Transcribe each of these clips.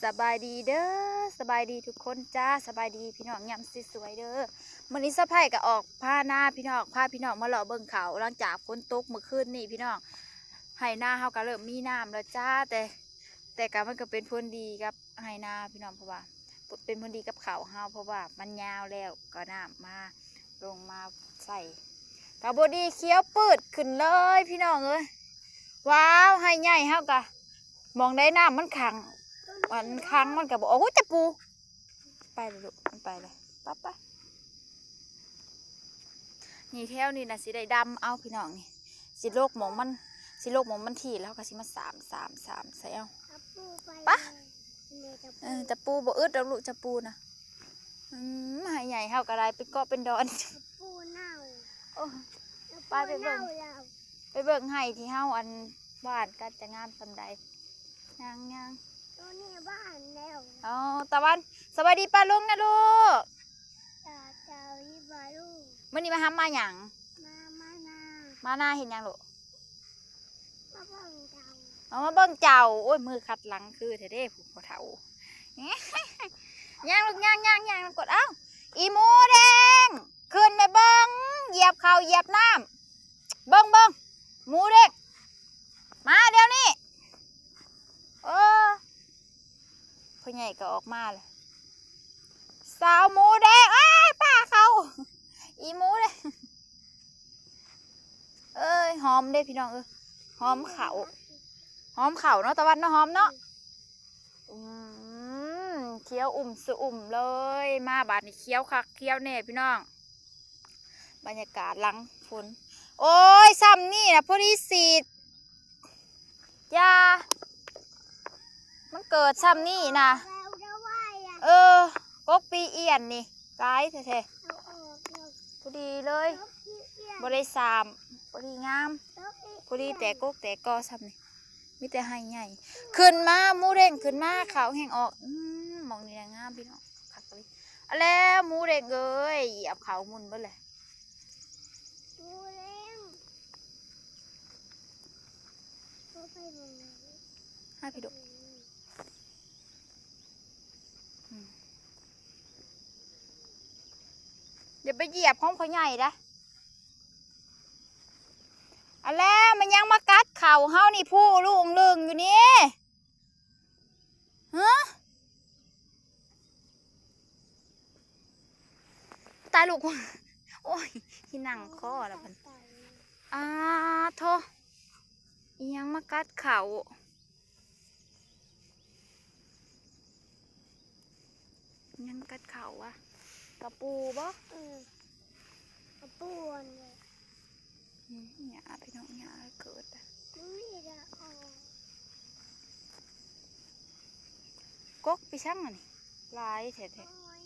ສະບາຍດີເດີ ສະບາຍດີທຸກຄົນຈ້າ ສະບາຍດີພີ່ນ້ອງຍາມສວຍໆເດີ. ມື້ນີ້ສະໃພ້ກໍອອກພານາພີ່ນ້ອງ ພາພີ່ນ້ອງມາເລາະເບິ່ງເຂົ້າ ຫຼັງຈາກຝົນຕົກມື້ຄືນນີ້ພີ່ນ້ອງ ໄຮ່ນາເຮົາກໍເລີ່ມມີນ້ຳແລ້ວຈ້າ ແຕ່ ແຕ່ກໍມັນກໍເປັນຜົນດີກັບໄຮ່ນາພີ່ນ້ອງ ເພາະວ່າ ເປັນຜົນດີກັບເຂົ້າເຮົາ ເພາະວ່າມັນຍາວແລ້ວ ກໍນ້ຳມາ ລົງມາໃສ່ ກໍບໍ່ດີ ຂຽວປືດຂຶ້ນເລີຍພີ່ນ້ອງເອີຍ. ວ້າວ ໄຮ່ໃຫຍ່ເຮົາກະ ໝ່ອງໃດນ້ຳມັນຂັງ ມັນຂັງມັນກະບໍ່ອອກ. ໂອ້ຍ ຕະປູ ໄປເລີຍລູກ ມັນໄປເລີຍ ໄປໆ. ນີ້ແຖວນີ້ນະ ຊິໄດ້ດຳເອົາພີ່ນ້ອງນີ້ ຊິຫຼົກໝ່ອງມັນ ຊິຫຼົກໝ່ອງມັນຖີດ ແລ້ວເຮົາກໍຊິມາສາມ ສາມ ສາມໃສ່ເອົາ ຕະປູໄປ ປະ ເລີຍ ຕະປູ ເອີ ຕະປູບໍ່ອຶດດອກລູກ ຕະປູນະ. ອືມ ໄຮ່ໃຫຍ່ເຮົາກໍໄດ້ເປັນເກາະເປັນດອນ ຕະປູເນົ່າ ໂອ້ ຕະປູ ໄປ ໄປເບິ່ງ ເນົ່າແລ້ວ ໄປເບິ່ງໄຮ່ທີ່ເຮົາ ອັນ ຫວ່ານກັນຈະງາມສ່ຳໃດ. ຍ່າງໆ ໂຕນີ້ຫວ່ານແລ້ວ ອໍ ຕາວັນ ສະບາຍດີປ້າລຸງນະລູກ ສະບາຍດີປ້າລຸງ. ມື້ນີ້ມາຫາມາຫຍັງ? ມາ ມານາ ມານາເຮັດຫຍັງລູກ? ມາເບິ່ງເຈົ້າ ເອົາ ມາເບິ່ງເຈົ້າ. ໂອ້ຍ ມືຂັດຫຼັງຄືແທ້ເດ້ຜູ້ພໍ່ເຖົ້າ ຍ່າງລູກ ຍ່າງໆໆ ກົດ ເອົ້າ ອີໝູແດງ ຂຶ້ນແມ່ເບິ່ງ ຢຽບເຂົ້າຢຽບນ້ຳ ເບິ່ງ ເບິ່ງ ໝູເດ້ງ ມາດຽວນີ້. ເອີ ພໍ່ໃຫຍ່ກໍອອກມາແລ້ວ ສາວໝູແດງ ອ້າຍ ປ້າເຂົາ ອີໝູເດ້ງ. ເອີຍ ຫອມເດ້ພີ່ນ້ອງເອີຍ ຫອມເຂົ້າ ຫອມເຂົ້າເນາະ ຕາວັນເນາະ ຫອມເນາະ. ອືມ ຂຽວອຸ້ມຊະອຸ່ມເລີຍ ມາບາດນີ້ຂຽວຄັກຂຽວແນ່ພີ່ນ້ອງ. ບັນຍາກາດຫຼັງຝົນ ໂອ້ຍ ຊ່ຳນີ້ນະ ພໍດີສີດຢາ ມັນເກີດຊ່ຳນີ້ນະ. ເອີ ກົກປີອຽນນີ້ຫຼາຍແທ້ໆ ພໍດີເລີຍ ບໍ່ໄດ້ສາມ ພໍດີງາມ ພໍດີແຕກກົກແຕກກໍຊ່ຳນີ້. ມີແຕ່ໄຮ່ໃຫຍ່ ຂຶ້ນມາ ໝູເດ້ງ ຂຶ້ນມາ ເຂົ້າແຮງອອກ. ອືມ ໝ່ອງນີ້ລະງາມພີ່ນ້ອງ ຄັກອີ່ຫຼີ. ອາແລ້ວໝູເດ້ງເອີຍ ຢຽບເຂົ້າໝຸ່ນເບິດແຫຼະ ໝູເດ້ງ ເຂົ້າໄປເບິ່ງ ຫາພີ່ດູ ອືມ ຢ່າໄປຢຽບຂອງພໍ່ໃຫຍ່ເດ້. ອາແລ້ວ ມັນຍັງມາກັດເຂົ້າເຮົານີ້ ຜູ້ລຸງລຶ່ງຢູ່ນີ້ ຮະ ຕາຍລູກ ໂອ້ຍ ທີ່ນັ່ງຄໍລະບັດ ອາໂທ ອີ່ຫຍັງມາກັດເຂົ້າ? ຫຍັງກັດເຂົ້າວະ? ກະປູບໍ? ເອີ ກະປູອັນນີ້ ອືມ ຫຍ້າພີ່ນ້ອງ ຫຍ້າເກີດ ມັນມີແຕ່ອອກ ກົກໄປຊັງອັນນີ້ ຫຼາຍແທ້ໆ ຫອຍ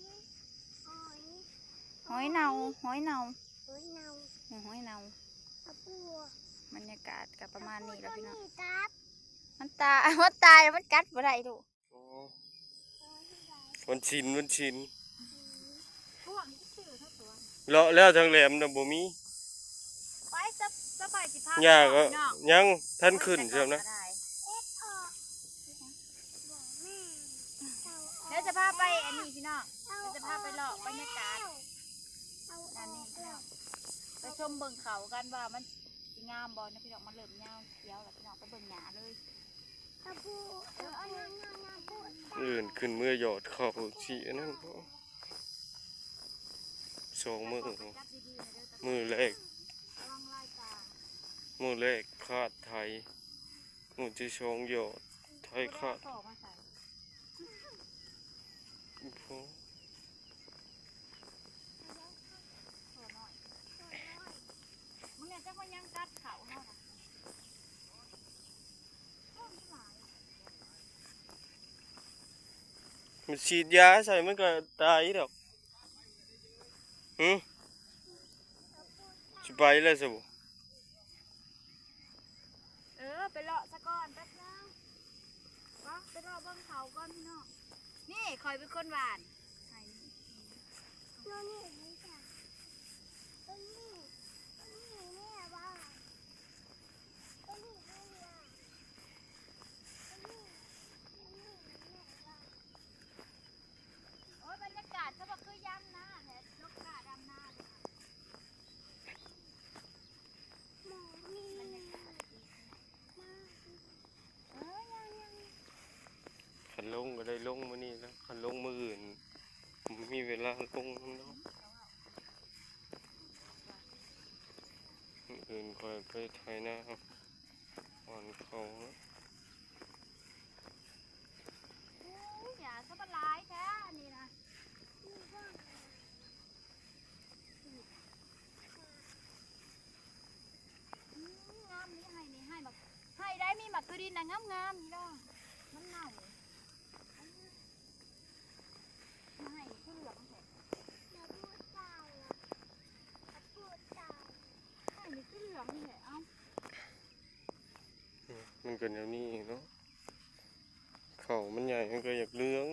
ຫອຍ ຫອຍເນົ່າ ຫອຍເນົ່າ ຫອຍເນົ່າ ອືມ ຫອຍເນົ່າ ກະປູ ບັນຍາກາດກະປະມານນີ້ແຫຼະພີ່ນ້ອງ ມັນຕາຍ ມັນຕາຍ ມັນກັດບໍ່ໄດ້ລູກ. ໂອ້ ວັນສິນ ວັນສິນ ເລາະແລ້ວທາງແຫຼມນະບໍ່ມີ ໄປ ສະ ສະບາຍຊິພາ ຍ່າກໍ ພີ່ນ້ອງ ຍັງທັນຂຶ້ນຊ້ຳນະ ດຽວຈະພາໄປອັນນີ້ພີ່ນ້ອງ ດຽວຈະພາໄປເລາະບັນຍາກາດ ອັນນີ້ພີ່ນ້ອງ ໄປຊົມເບິ່ງເຂົ້າກັນວ່າມັນ ຊິງາມບໍ່ນະພີ່ນ້ອງ ມັນເລີ່ມຍາວຂຽວແລ້ວພີ່ນ້ອງ ໄປເບິ່ງຫຍ້າເລີຍ ມື້ອື່ນຂຶ້ນເມືອຢອດເຂົ້າຊິອັນນັ້ນ ສອງມື້ ມື້ແລກ ມື້ແລກຄາດໄຖ ມື້ທີສອງຢອດໄຖຄາດ ມັນສີດຢາໃສ່ມັນກໍຕາຍດອກ. ຫື ຊິໄປແລ້ວຊະບໍ່? ເອີ ໄປເລາະສະກ່ອນແປັບໜຶ່ງ ໄປເລາະເບິ່ງເຂົາກ່ອນພີ່ນ້ອງ. ນີ້ຂ້ອຍເປັນຄົນຫວ່ານ ໂນ່ນນີ້ ນີ້ຈ້ະ ໂນ່ນນີ້ ໂນ່ນນີ້ແມ່ຫວ່ານ ໂນ່ນນີ້ ໂນ່ນນີ້ ໂນ່ນນີ້ແມ່ຫວ່ານ. ໄຖນາ ອ່ອນເຂົ້າ. ໂອ້ຍ ຫຍ້າສະບາຍຫຼາຍແທ້ອັນນີ້ນະ. ອືມ ງາມນີ້ ໄຮ່ນີ້ ໄຮ່ບັກ ໄຮ່ໃດມີໝາກກະດິນນະ ງາມໆ ນີ້ດອກ ມັນເນົ່າ. ໄຮ່ນີ້ຄືເຫຼືອງແທ້ ໄຮ່ນີ້ຄືເຫຼືອງແທ້. ເອົ້າ ມັນກໍແນວນີ້ເນາະ ເຂົ້າມັນໃຫຍ່ ມັນກໍຢາກເຫຼືອງ.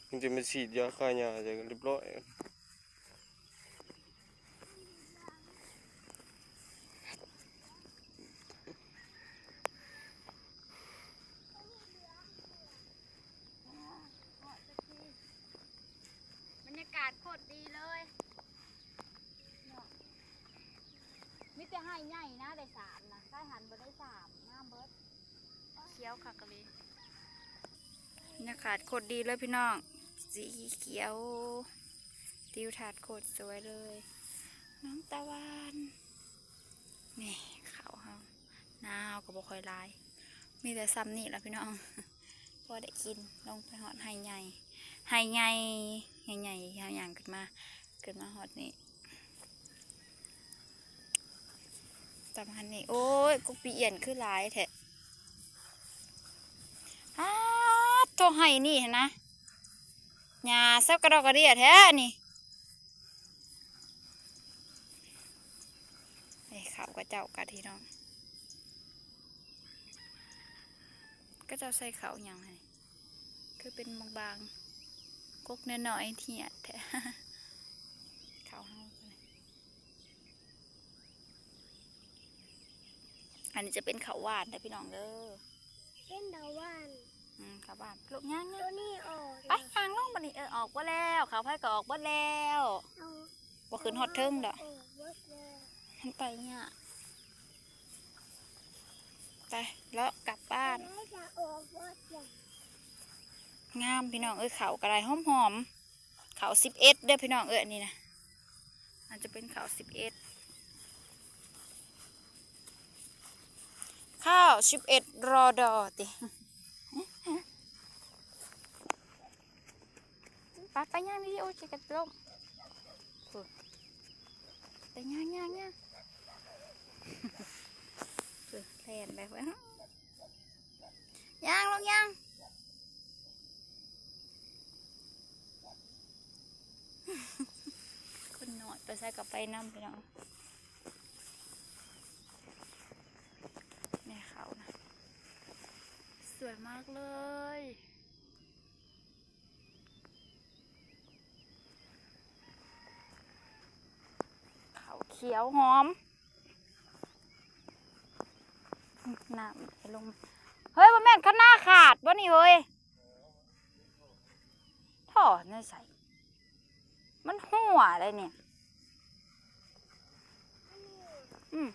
ມັນຈະມາສີດຢາຂ້າຫຍ້າ ຈະຮຽບຮ້ອຍ. ບັນຍາກາດໂຄດດີເລີຍເນາະ ມີແຕ່ໄຮ່ໃຫຍ່ນະ ໄດ້ສາມນະ ໄຮ່ຫັ້ນບໍ່ໄດ້ສາມ ງາມເບິດ. ຂຽວຄັກອີ່ຫຼີ ບັນຍາກາດໂຄດດີເລີຍພີ່ນ້ອງ ສີຂຽວ ທິວທັດໂຄດສວຍເລີຍ ນ້ອງຕາຫວານ. ນີ້ເຂົ້າເຮົາ ນາເຮົາກໍບໍ່ຄ່ອຍຫຼາຍ ມີແຕ່ຊ່ຳນີ້ລະພີ່ນ້ອງ ພໍໄດ້ກິນ. ລົງໄປຮອດໄຮ່ໃຫຍ່ ໄຮ່ໃຫຍ່ ໃຫຍ່ໆ ເຮົາຍ່າງຂຶ້ນມາ ຂຶ້ນມາຮອດນີ້ ປະມານນີ້. ໂອ້ຍ ກົກປີອຽນຄືຫຼາຍແທ້ ອາດໂທ້ ໄຮ່ນີ້ຫັ້ນນະ ຫຍ້າສັກກະດອກກະເດຍແທ້ນີ້. ເອີ ເຂົ້າຂະເຈົ້າກັນພີ່ນ້ອງ ຂະເຈົ້າໃສ່ເຂົ້າຫຍັງຫັ້ນ ຄືເປັນບາງໆ ກົກນ້ອຍໆ ທຽດແທ້ ເຂົ້າເຮົາ. ອັນນີ້ຈະເປັນເຂົ້າຫວານເດີພີ່ນ້ອງເດີ ເປັນດາວຫວານ ອືມ ເຂົ້າຫວານ. ລູກຍ່າງໆ ໂຕນີ້ອອກ ໄປຍ່າງລົງບັດນີ້ ເອີ ອອກເບິດແລ້ວ ເຂົ້າໃຜກໍອອກເບິດແລ້ວ ເອົາ ບໍ່ຂຶ້ນຮອດເທິງດອກ ອອກເບິດແລ້ວ ມັນໄປຍາກ. ໄປເລາະກັບບ້ານ ໄປຈະອອກເບິດແລ້ວ. ງາມພີ່ນ້ອງເອີຍ ເຂົ້າກໍໄດ້ຫອມໆ ເຂົ້າສິບເອັດເດີພີ່ນ້ອງເອີຍ ອັນນີ້ນະ ອາດຈະເປັນເຂົ້າສິບເອັດ ເຂົ້າສິບເອັດ ຣ.ດ. ຕິ ໄປ ໄປຍ່າງດີໆ ໂອ້ຍ ຊິກະລົ້ມ ພຸ້ນ ໄປຍ່າງໆໆ ພຸ້ນ ແລ່ນໄປພຸ້ນ ຍ່າງລູກຍ່າງ. ຄົນນ້ອຍໄປໃສກໍໄປນຳພີ່ນ້ອງ ແມ່ເຂົ້ານະ ສວຍມາກເລີຍ ເຂົ້າຂຽວຫອມ. ນ້ຳໄຫຼລົງ ເຮີ້ຍ ບໍ່ແມ່ນຄັນນາຂາດບໍ່ນີ້ເຮີ້ຍ ທໍ່ໃນໃສ ມັນຮົ່ວໄດ໋ນີ້ ອືມ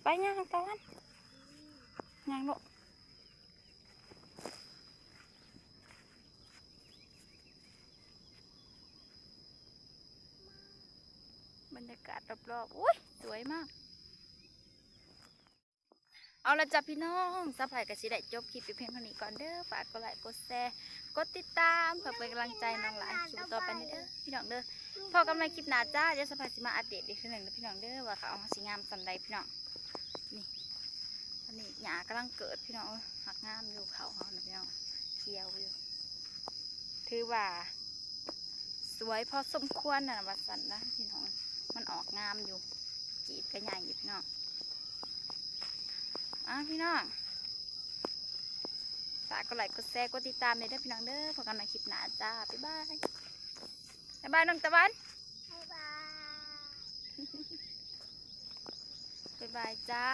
ໄປຍ່າງຕາຫວານ ຍ່າງໂລດ. ບັນຍາກາດລອບໆ ໂອ້ຍ ສວຍມາກ. ເອົາລະຈ້າພີ່ນ້ອງ ສາວໄພກໍຊິໄດ້ຈົບຄລິບຢູ່ພຽງເທົ່ານີ້ກ່ອນເດີ. ຝາກກົດໄລກົດແຊ ກົດຕິດຕາມ ເພື່ອເປັນກຳລັງໃຈນ້ອງຫຼາຍຄລິບຕໍ່ໄປນີ້ເດີພີ່ນ້ອງເດີ. ພໍ້ກັນໃໝ່ຄລິບໜ້າຈ້າ ດຽວສາວໄພຊິມາອັບເດດອີກເທື່ອໜຶ່ງເດີພີ່ນ້ອງເດີ ວ່າເຂົາເຮົາຊິງາມສ່ຳໃດພີ່ນ້ອງ. ນີ້ ອັນນີ້ຫຍ້າກຳລັງເກີດພີ່ນ້ອງເອີຍ ຮັກງາມຢູ່ ເຂົ້າເຮົານະພີ່ນ້ອງ ຂຽວຢູ່ ຖືວ່າສວຍພໍສົມຄວນນະ ວ່າຊັ້ນນະພີ່ນ້ອງ ມັນອອກງາມຢູ່ ກີບກໍໃຫຍ່ຢູ່ພີ່ນ້ອງ. ອ່າ ພີ່ນ້ອງ ຝາກກົດໄລກົດແຊ ກົດຕິດຕາມແດ່ເດີພີ່ນ້ອງເດີ. ພົບກັນໃໝ່ຄລິບໜ້າຈ້າ ບາຍບາຍ ບາຍບາຍນ້ອງຕາຫວານ ບາຍບາຍ ບາຍບາຍຈ້າ.